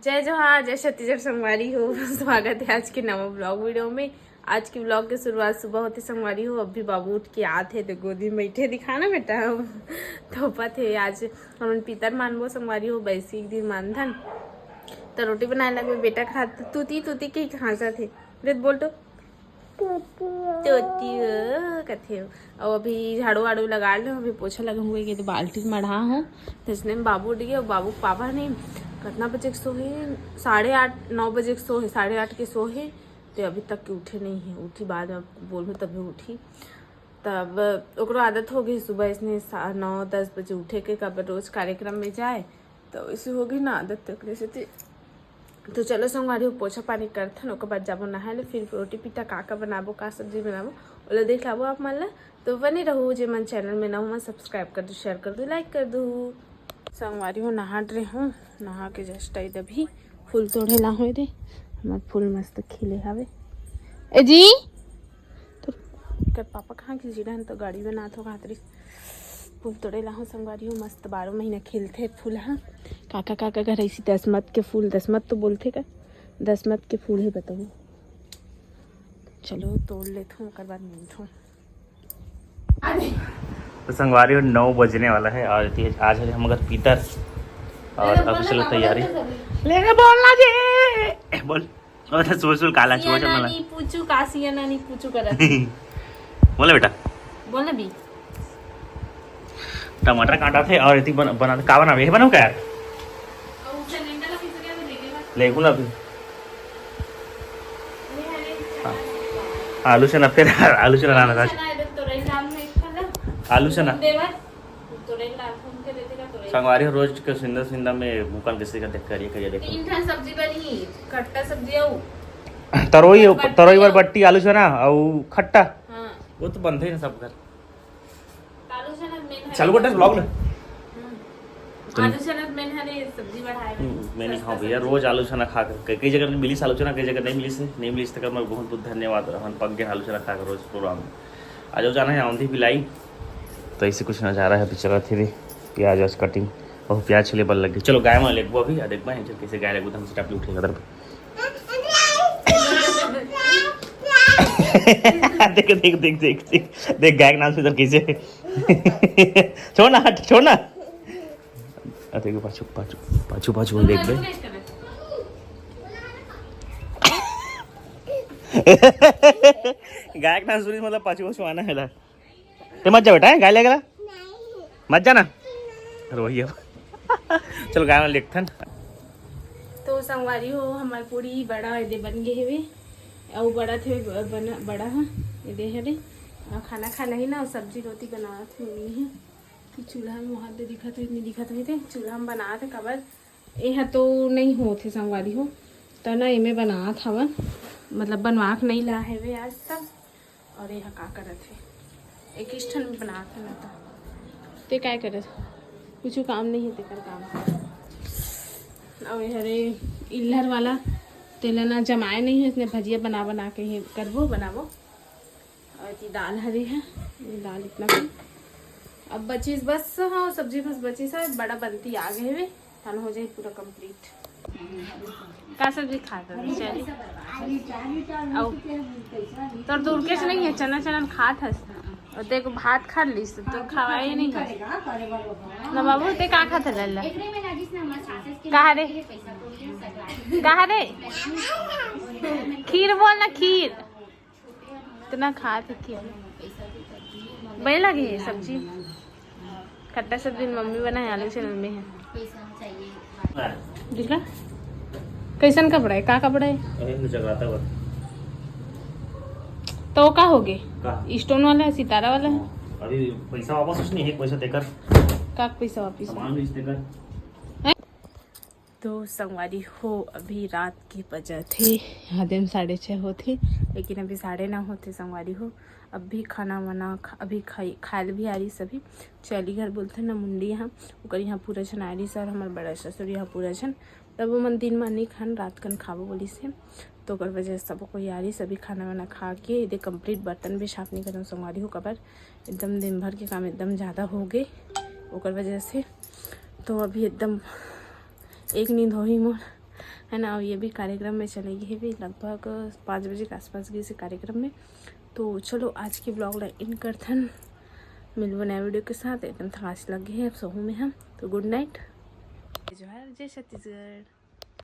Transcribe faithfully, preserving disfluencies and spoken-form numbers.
जय जोहार, जय छत्तीसगढ़ संगवारी हो। स्वागत है आज के नवा ब्लॉग वीडियो में। आज के ब्लॉग के शुरुआत सुबह होते संगवारी हो। अभी बाबू उठ के आत हे तो गोदी में बैठे, दिखाना बेटा। तो पत हे आज हमन पितर मानबो संगवारी हो, बैसी एक दिन मानथन। तो रोटी बनाए लगबे बेटा खात तूती तूती के खांसत हे। रे बोल तो तोती ओ कथे। अउ अभी झाड़ू वाड़ू लगा ले, अभी पोछा लगे हुए के तो बाल्टी मढ़ा हूँ। तो इसने में बाबू उठ गए, बाबू के पापा नहीं, कितना बजे के सो है, साढ़े आठ नौ बजे के सो है, साढ़े आठ के सो है। तो अभी तक के उठे नहीं है, उठी बाद में आपको बोलूँ तभी उठी। तब ओकरो आदत हो गई सुबह इसने सा- नौ दस बजे उठे के, कब रोज कार्यक्रम में जाए, तो इसे हो गई ना आदत तक से। तो चलो संगवारी हो, पोछा पानी करथन, ओकर बाद जाबो नहाए ले, फिर रोटी पीता का का बनाबो, का सब्जी बनाबो, ओला देख लाबो आप मन ला। तो बने रहू, जे मन चैनल में नवा हो, मन सब्सक्राइब कर दू, शेयर कर दू, लाइक कर दू। संगवारी हो, नहा डरे हूँ, नहा के जस्ट आई अभी फूल तोड़े ला होए रे, हमार फूल मस्त खिले हवे। ए जी, तो कर पापा कहाँ के जीरा हन तो गाड़ी बनात हो कहात रहिस। फूल तोड़े ला हो संगवारी हो, मस्त बारह महीना खिलथे फूल ह। काका काका घर ऐसी दसमत के फूल, दसमत तो बोलथे का, दसमत के फूल है बताओ। चलो तोड़ लेथूँ, ओकर बाद मिलथूँ। तो संगवारी हो, नौ बजने वाला है और ये आज है हमर घर पितर और अभी चलो तैयारी। लेने बोलना जी, बोल। और सुबह सुबह काला सिया चुआ चल रहा। नानी पूछू का, सिया नानी पूछू करत। बोले बेटा। बोल ना बी। टमाटर काटा थे और इतनी बन, बना का बना, यही बनाओ क्या यार? और सिलेंडर ला किसी के लेके बस। ले ना अभी। ये हरे हाँ। आलू चना, फिर आलू चना लाना था। आलू चना है, तो रही नाम में एक था ना। आलू चना। देवर। संगवारी हो, रोज के सुंदर सुंदर में मुकन के सीखा देख करिए, करिए देखो। तीन ठन सब्जी बनी, खट्टा सब्जी अउ तरोई, बरबट्टी तरोई अउ बरबट्टी, आलू चना अउ खट्टा। हाँ। वो तो बनते ही ना सब घर। आलू चना मेन है। चालू कर दे ब्लॉग ले। हम्म। आलू चना मेन है रे, सब्जी बढ़ाए में। हम्म, मैं नहीं खाऊं भैया, रोज आलू चना खा के, कई जगह मिलिस आलू चना, कई जगह नहीं मिलिस, नहीं मिलिस, तकर मैं बहुत बहुत धन्यवाद, हमन पक गए आलू चना खा के रोज प्रोग्राम में। आज जाना है औंधी बिलाई, तो ऐसे कुछ नजारा है, अभी चलत हे रे प्याज आज कटिंग, और प्याज छिले बर लग गए। चलो गाय में लेगबो अभी, आ देखबो है कैसे गाय लेगबो, तो हमसे टपली उठेगा तरफ। देख, देख, देख, देख, देख, देख गाय के नाम से इधर कैसे। छोड़ ना, हट, छोड़ ना। आ देखो पाछू, पाछू, पाछू, पाछू में देख बे। गाय के नाम सुनी मतलब पाछू, पाछू आना है ला। ते मत जा बेटा, गाय लेके ला। मत जाना। रोही अब। चलो गाय वाला लेथन। तो संगवारी हो, हमार पूरी बड़ा एदे बन गए हवे। अउ बड़ा थे ब-, बन, बड़ा ह, एदे हरे। अउ खाना खाना ही ना, सब्जी रोटी बनावत मम्मी है। कि चूल्हा में वहाँ दे दिखत हो, इतनी दिखत हो, ते चूल्हा में बनात है काबर। एहा तो नहीं होत हे संगवारी हो, त ना एमे बनात हवन, मतलब बनवा के नहीं ला हेवे आज तक। और एहा का करत हे, एक ठन बनात हे ना त। ते काय करत? कुछ काम नहीं है तेकर काम। और ये हरे इल्हर वाला तेला ना जमाए नहीं है, इसने भजिया बना बना के ही करबो, बनाबो। और ये दाल हरे है, ये दाल इतना कम। अब बचिस बस, हाँ, सब्जी बस बचिस है, बड़ा बनती आ गए हवे, तन हो जाए पूरा कंप्लीट। का सब्जी खात हवे? चली। आओ। तोर दूर के से नहीं है, चना चना खात हस। और तेरे को भात खा लीस, तो खवाए नहीं है। ना बाबू, ते का खात है लल्ला? कहा रे? कहा रे? खीर बोल ना, खीर। इतना खात है खीर। बड़े लगे है सब्जी। खट्टा सब्जी मम्मी बनाए, आलू चना में है। दूसरा कैसन कपड़ा है? का कपड़ा है? अरे, मुझे जगराता बा। तो का हो गए? का? स्टोन वाला है, सितारा वाला है? हाँ, अभी पैसा वापस कुछ नहीं है, पैसा देकर। का पैसा वापस? सामान भी देकर। तो संगवारी हो, अभी रात के बजत हे, आधे में साढ़े छः होत हे, लेकिन अभी साढ़े नौ होत हे संगवारी हो। अभी खाना वाना खा, अभी खाई, खायल भी आ रही सभी। चैली घर बोलथे ना मुंडी यहाँ, ओकर यहाँ पूरा झन आ रही सर, हमार बड़ा ससुर यहाँ पूरा झन। तब वो मन दिन में नहीं खान, रात कन खाबो बोली से, तो ओकर वजह से सब कोई आ रही सभी। खाना वाना खा के एदे कंप्लीट, बर्तन भी साफ नहीं करन संगवारी हो, काबर एकदम दिन भर के काम एकदम ज़्यादा हो गए ओकर वजह से। तो अभी एकदम एक नींद होही मोर, है ना। अउ ये भी कार्यक्रम में चले गे हवे, लगभग पाँच बजे के आसपास गे से कार्यक्रम में। तो चलो, आज के ब्लॉग ला एंड करथन, मिलबो नया वीडियो के साथ। एकदम थकास लग गे हे, अब सोहूँ मैं हम। तो गुड नाइट, जोहार, जय छत्तीसगढ़।